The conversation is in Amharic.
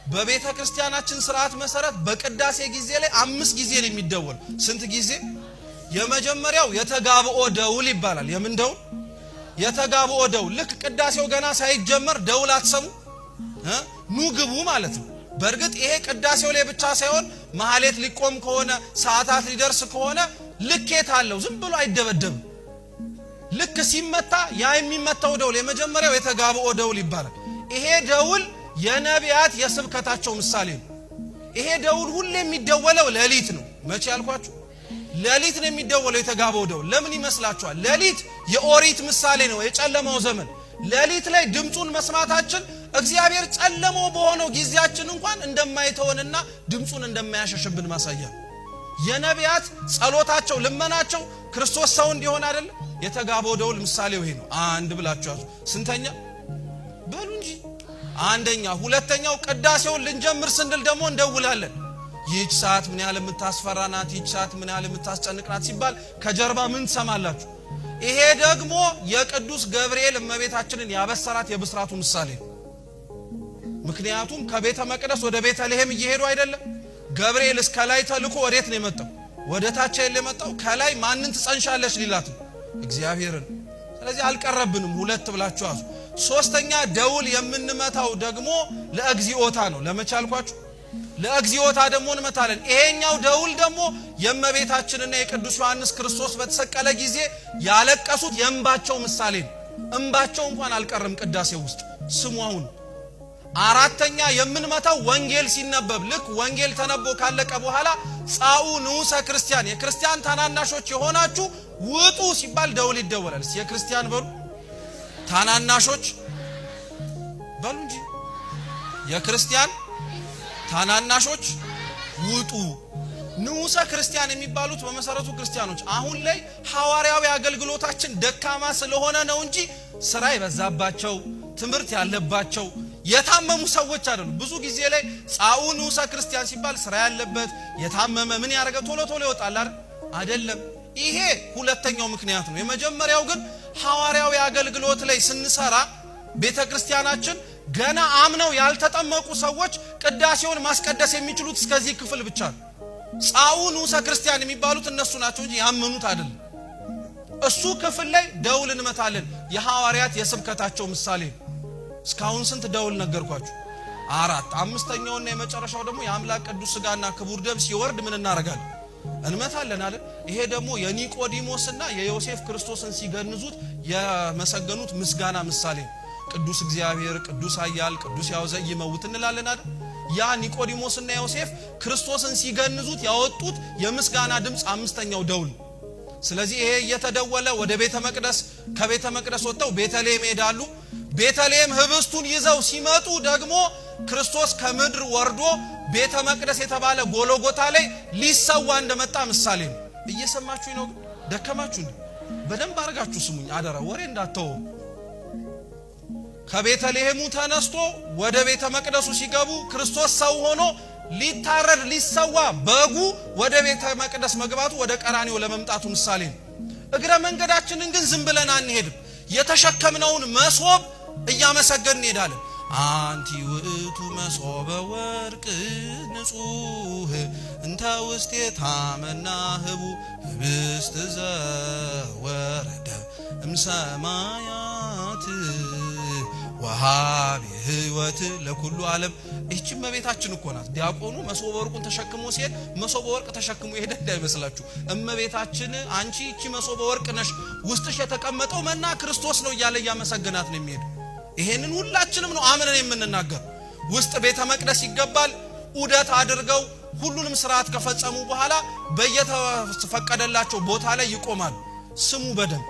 በቤተ ክርስቲያናችን ስርዓት መሰረት በቅዳሴ ጊዜ ላይ 5 ጊዜ ነው የሚደወል። ስንት ጊዜ? የመጀመሪያው የተጋብኦ ደውል ይባላል። የምን ደውል? የተጋብኦ ደውል። ልክ ቅዳሴው ገና ሳይጀመር ደውል አትሰሙ? ኑ ግቡ ማለት ነው። በእርግጥ ይሄ ቅዳሴው ላይ ብቻ ሳይሆን ማህሌት ሊቆም ከሆነ ሰዓታት ሊደርስ ከሆነ ልኬት አለው። ዝም ብሎ አይደበደብም። ልክ ሲመታ ያ የሚመታው ደውል የመጀመሪያው የተጋብኦ ደውል ይባላል። ይሄ ደውል የነቢያት የስብከታቸው ምሳሌ ነው። ይሄ ደውል ሁሌ የሚደወለው ሌሊት ነው። መቼ ያልኳችሁ? ሌሊት ነው የሚደወለው የተጋበው ደውል። ለምን ይመስላችኋል? ሌሊት የኦሪት ምሳሌ ነው፣ የጨለማው ዘመን። ሌሊት ላይ ድምፁን መስማታችን እግዚአብሔር ጨለማው በሆነው ጊዜያችን እንኳን እንደማይተወንና ድምፁን እንደማያሸሽብን ማሳያ ነው። የነቢያት ጸሎታቸው፣ ልመናቸው ክርስቶስ ሰው እንዲሆን አይደለም። የተጋበው ደውል ምሳሌው ይሄ ነው። አንድ ብላችሁ ያዙ። ስንተኛ በሉ እንጂ አንደኛ። ሁለተኛው ቅዳሴውን ልንጀምር ስንል ደግሞ እንደውላለን። ይህች ሰዓት ምን ያህል የምታስፈራ ናት፣ ይህች ሰዓት ምን ያህል የምታስጨንቅ ናት ሲባል ከጀርባ ምን ትሰማላችሁ? ይሄ ደግሞ የቅዱስ ገብርኤል እመቤታችንን ያበሰራት የብስራቱ ምሳሌ ነው። ምክንያቱም ከቤተ መቅደስ ወደ ቤተልሔም እየሄዱ አይደለም። ገብርኤል እስከ ላይ ተልኮ ወዴት ነው የመጣው? ወደ ታች የመጣው ከላይ ማንን ትጸንሻለሽ ሊላት ነው? እግዚአብሔርን። ስለዚህ አልቀረብንም። ሁለት ብላችሁ ያዙ። ሶስተኛ ደውል የምንመታው ደግሞ ለእግዚኦታ ነው። ለመቻልኳችሁ ለእግዚኦታ ደግሞ እንመታለን። ይሄኛው ደውል ደግሞ የእመቤታችንና የቅዱስ ዮሐንስ ክርስቶስ በተሰቀለ ጊዜ ያለቀሱት የእንባቸው ምሳሌ ነው። እንባቸው እንኳን አልቀርም ቅዳሴ ውስጥ ስሙ። አሁን አራተኛ የምንመታው ወንጌል ሲነበብ ልክ ወንጌል ተነቦ ካለቀ በኋላ ጻኡ ንዑሰ ክርስቲያን የክርስቲያን ታናናሾች የሆናችሁ ውጡ ሲባል ደውል ይደወላል። የክርስቲያን በሉ ታናናሾች በሉ እንጂ የክርስቲያን ታናናሾች ውጡ። ንዑሰ ክርስቲያን የሚባሉት በመሰረቱ ክርስቲያኖች አሁን ላይ ሐዋርያዊ አገልግሎታችን ደካማ ስለሆነ ነው እንጂ ስራ የበዛባቸው ትምህርት ያለባቸው የታመሙ ሰዎች አይደሉም። ብዙ ጊዜ ላይ ጻኡ ንዑሰ ክርስቲያን ሲባል ስራ ያለበት የታመመ ምን ያደረገ ቶሎ ቶሎ ይወጣል አይደል? አይደለም። ይሄ ሁለተኛው ምክንያት ነው። የመጀመሪያው ግን ሐዋርያዊ አገልግሎት ላይ ስንሰራ ቤተ ክርስቲያናችን ገና አምነው ያልተጠመቁ ሰዎች ቅዳሴውን ማስቀደስ የሚችሉት እስከዚህ ክፍል ብቻ ነው። ጻኡ ንዑሰ ክርስቲያን የሚባሉት እነሱ ናቸው እንጂ ያመኑት አይደለም። እሱ ክፍል ላይ ደውል እንመታለን። የሐዋርያት የስብከታቸው ምሳሌ ነው። እስካሁን ስንት ደውል ነገርኳችሁ? 4። አምስተኛውና የመጨረሻው ደግሞ የአምላክ ቅዱስ ሥጋና ክቡር ደም ሲወርድ ምን እናደርጋለን? እንመታለን አይደል? ይሄ ደግሞ የኒቆዲሞስና የዮሴፍ ክርስቶስን ሲገንዙት የመሰገኑት ምስጋና ምሳሌ ነው። ቅዱስ እግዚአብሔር፣ ቅዱስ ኃያል፣ ቅዱስ ሕያው ዘኢይመውት እንላለን አይደል? ያ ኒቆዲሞስና ዮሴፍ ክርስቶስን ሲገንዙት ያወጡት የምስጋና ድምፅ አምስተኛው ደውል። ስለዚህ ይሄ እየተደወለ ወደ ቤተ መቅደስ፣ ከቤተ መቅደስ ወጥተው ቤተልሔም ይሄዳሉ። ቤተልሔም ህብስቱን ይዘው ሲመጡ ደግሞ ክርስቶስ ከምድር ወርዶ ቤተ መቅደስ የተባለ ጎልጎታ ላይ ሊሰዋ እንደመጣ ምሳሌ ነው። እየሰማችሁ ነው? ደከማችሁ እንዴ? በደንብ አድርጋችሁ ስሙኝ አደራ፣ ወሬ እንዳተው። ከቤተልሔሙ ተነስቶ ወደ ቤተ መቅደሱ ሲገቡ ክርስቶስ ሰው ሆኖ ሊታረድ ሊሰዋ በጉ ወደ ቤተ መቅደስ መግባቱ ወደ ቀራኒዮ ለመምጣቱ ምሳሌ ነው። እግረ መንገዳችንን ግን ዝም ብለን አንሄድም። የተሸከምነውን መሶብ እያመሰገን እንሄዳለን። አንቲ ውእቱ መሶበ ወርቅ ንጹህ እንተ ውስቴታ መናህቡ ህብስት ዘወረደ እምሰማያት ወሃቢ ህይወት ለኩሉ ዓለም። ይህቺ እመቤታችን እኮ ናት። ዲያቆኑ መሶበ ወርቁን ተሸክሞ ሲሄድ መሶበ ወርቅ ተሸክሞ የሄደ እንዳይመስላችሁ። እመቤታችን አንቺ ይቺ መሶበ ወርቅ ነሽ፣ ውስጥሽ የተቀመጠው መና ክርስቶስ ነው እያለ እያመሰገናት ነው የሚሄድ። ይሄንን ሁላችንም ነው አምነን የምንናገር። ውስጥ ቤተ መቅደስ ይገባል። ዑደት አድርገው ሁሉንም ስርዓት ከፈጸሙ በኋላ በየተፈቀደላቸው ቦታ ላይ ይቆማሉ። ስሙ በደንብ።